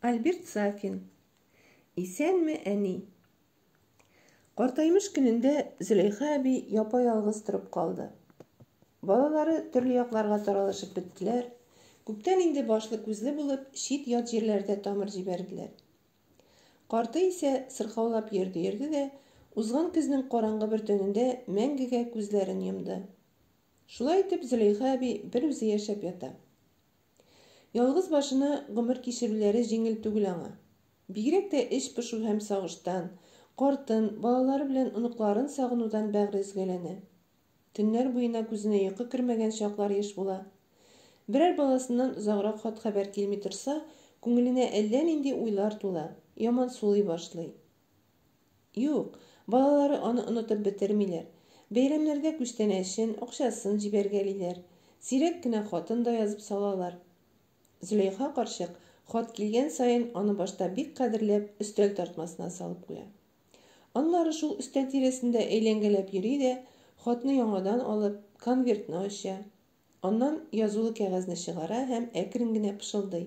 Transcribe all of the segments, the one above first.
Альберт Сафин. Исәнме, әни? Картаймыш көнендә Зөләйха әби япа-ялгыз торып калды. Балалары төрле якларга таралышып беттеләр, күптән инде башлы-күзле булып, чит-ят җирләрдә тамыр җибәрделәр. Карты исә сырхаулап йөрде-йөрде дә, узган көзнең караңгы бер төнендә мәңгегә күзләрен йомды. Шулай итеп, Зөләйха әби берүзе яшәп ята. Ялгыз башына гомер кичерүләре җиңел түгел аңа. Бигрәк тә эч пошу һәм сагыштан, картын, балалары белән оныкларын сагынудан бәгъре өзгәләнә. Төннәр буена күзенә йокы кермәгән чаклар еш була. Берәр баласыннан озаграк хат-хәбәр килми торса, күңеленә әллә нинди уйлар тула, ямансулый башлый. Юк, балалары аны онытып бетермиләр. Бәйрәмнәрдә күчтәнәчен, акчасын җибәргәлиләр. Сирәк кенә хатын да язып салалар. Зөләйха карчык, хат килгән саен, аны башта бик кадерләп, өстәл тартмасына салып куя. Аннары шул өстәл тирәсендә әйләнгәләп йөри дә, хатны яңадан алып, конвертны ача. Аннан язулы кәгазьне чыгара һәм әкрен генә пышылдый.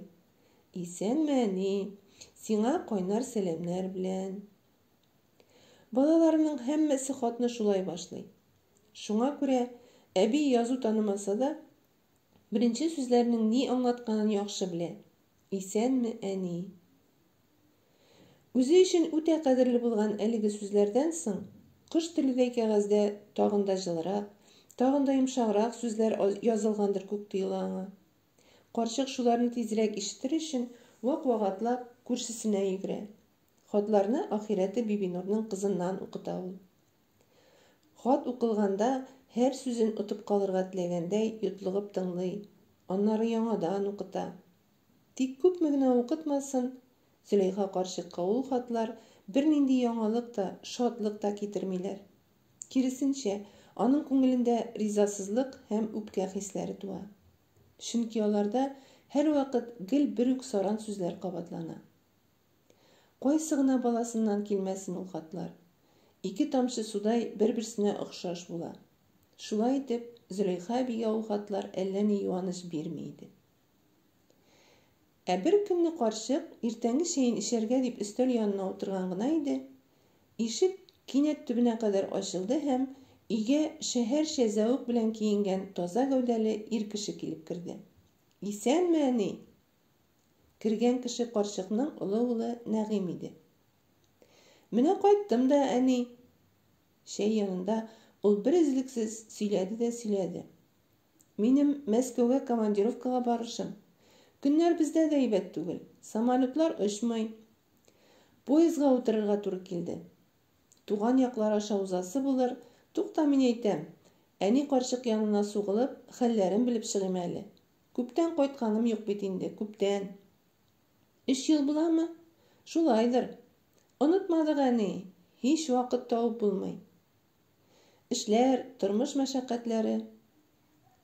Исәнме, әни! Сиңа кайнар сәламнәр белән. Балаларының һәммәсе хатны шулай башлый. Шуңа күрә әби язу танымаса да, беренче сүзләрнең ни аңлатканын яхшы белә. Исәнме, әни! Үзе өчен үтә кадерле булган әлеге сүзләрдән соң, кош теледәй кәгазьдә тагын да җылырак, тагын да йомшаграк сүзләр язылгандыр күк тоела аңа. Карчык шуларны тизрәк ишетер өчен, вак-вак атлап, күршесенә йөгерә. Хатларны ахирәте Бибинурның кызыннан укыта ул. Хат укылганда, һәр сүзен отып калырга теләгәндәй, йотлыгып тыңлый, аннары яңадан укыта. Тик күпме генә укытмасын, Зөләйха карчыкка ул хатлар бернинди яңалык та, шатлык та китермиләр. Киресенчә, аның күңелендә ризасызлык һәм үпкә хисләре туа. Чөнки аларда һәрвакыт гел бер үк саран сүзләр кабатлана. Кайсы гына баласыннан килмәсен ул хатлар, ике тамчы судай бер-берсенә охшаш була. Шулай итеп, Зөләйха әбигә ул хатлар әллә ни юаныч бирми иде. Ә бер көнне карчык иртәнге чәен эчәргә дип өстәл янына утырган гына иде, ишек кинәт төбенә кадәр ачылды һәм өйгә шәһәрчә зәвык белән киенгән таза гәүдәле ир кеше килеп керде. Исәнме, әни! Кергән кеше карчыкның олы улы Нәгыйм иде. Менә кайттым да, әни! Чәй янында ул берөзлексез сөйләде дә сөйләде. Минем Мәскәүгә командировкага барышым. Көннәр бездә дә әйбәт түгел. Самолетлар очмый. Поездга утырырга туры килде. Туган яклар аша узасы булыр, тукта, мин әйтәм. Әни карчык янына сугылып, хәлләрен белеп чыгыйм әле. Күптән кайтканым юк бит инде, күптән. Өч ел буламы? Шулайдыр. Онытмадык, әни, һич вакыт табып булмый. Эшләр, тормыш мәшәкатьләре.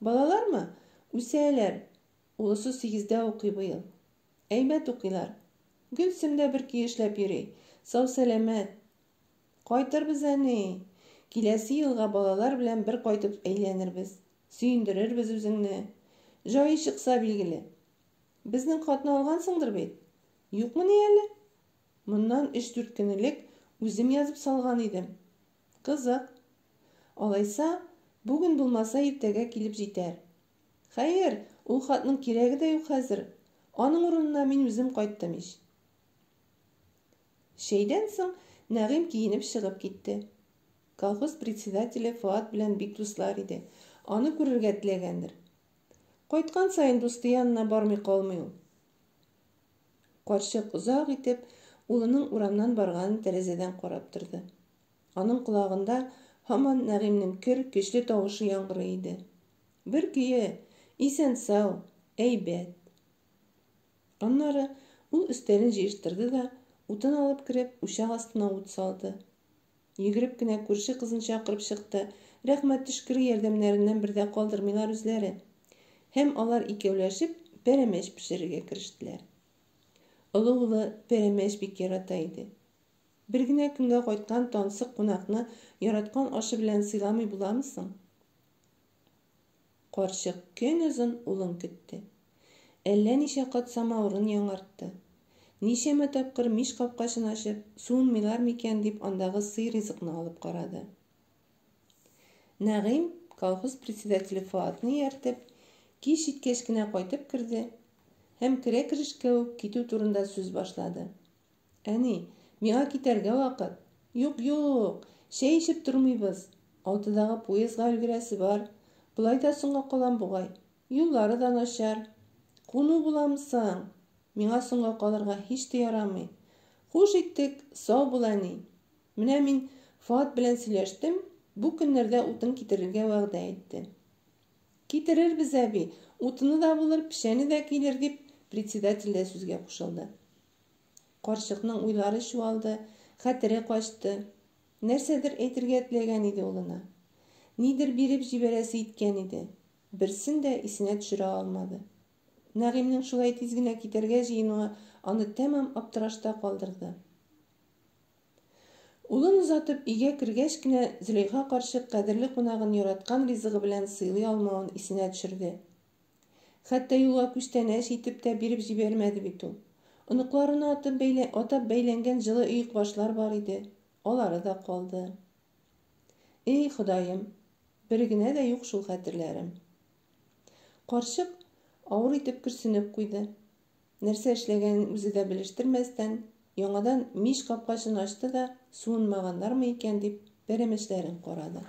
Балалармы? Үсәләр. Олысы сигездә укый быел. Әйбәт укыйлар. Гөлсем дә бер көе эшләп йөри. Сау-сәламәт. Кайтырбыз, әни. Киләсе елга балалар белән бер кайтып әйләнербез. Сөендерербез үзеңне. Җае чыкса, билгеле. Безнең хатны алгансыңдыр бит? Юкмыни әле? Моннан өч-дүрт көн элек үзем язып салган идем. Кызык. Алайса, бүген булмаса иртәгә килеп җитәр. Хәер, ул хатның кирәге дә юк хәзер. Аның урынына мин үзем кайттым ич. Чәйдән соң Нәгыйм киенеп чыгып китте. Колхоз председателе Фоат белән бик дуслар иде. Аны күрергә теләгәндер. Кайткан саен дусты янына бармый калмый ул. Карчык озак итеп улының урамнан барганын тәрәзәдән карап торды. Аның колагында һаман Нәгыймнең көр, көчле тавышы яңгырый иде. Бер көе, исән-сау, әйбәт. Аннары ул өстәлен җыештырды да, утын алып кереп, учак астына ут салды. Йөгереп кенә күрше кызын чакырып чыкты, рәхмәт төшкере ярдәмнәреннән бер дә калдырмыйлар үзләре. Һәм алар икәүләшеп пәрәмәч пешерергә керештеләр. Олы улы пәрәмәч бик ярата иде. Бер генә көнгә кайткан тансык кунакны яраткан ашы белән сыйламый буламы соң? Карчык көнозын улын көтте. Әллә ничә кат самавырын яңартты. Ничәмә тапкыр мич капкачын ачып, суынмыйлар микән дип андагы сый-ризыкны алып карады. Нәгыйм, колхоз председателе Фоатны ияртеп, кич җиткәч кенә кайтып керде һәм керә-керешкә үк китү турында сүз башлады. Әни, миңа китәргә вакыт. Юк, юк, чәй эчеп тормыйбыз. Алтыдагы поездга өлгерәсе бар. Болай да соңга калам бугай. Юллары да начар. Куну буламы соң? Миңа соңга калырга һич тә ярамый. Хуш иттек, сау бул, әни. Менә мин Фоат белән сөйләштем, бу көннәрдә утын китерергә вәгъдә итте. Китерербез, әби, утыны да булыр, печәне дә килер, дип, председатель дә сүзгә кушылды. Карчыкның уйлары чуалды, хәтере качты. Нәрсәдер әйтергә теләгән иде улына. Нидер биреп җибәрәсе иткән иде. Берсен дә исенә төшерә алмады. Нәгыймнең шулай тиз генә китәргә җыенуы аны тәмам аптырашта калдырды. Улын озатып өйгә кергәч кенә Зөләйха карчык кадерле кунагын яраткан ризыгы белән сыйлый алмавын исенә төшерде. Хәтта юлга күчтәнәч итеп тә биреп җибәрмәде бит ул. Оныкларына атып бәйлә, атап бәйләнгән җылы оекбашлар бар иде, алары да калды. Эй, Ходаем, бер генә дә юк шул хәтерләрем. Карчык авыр итеп көрсенеп куйды. Нәрсә эшләгәнен үзе дә белештермәстән, яңадан мич капкачын ачты да, суынмаганнармы икән дип, пәрәмәчләрен карады.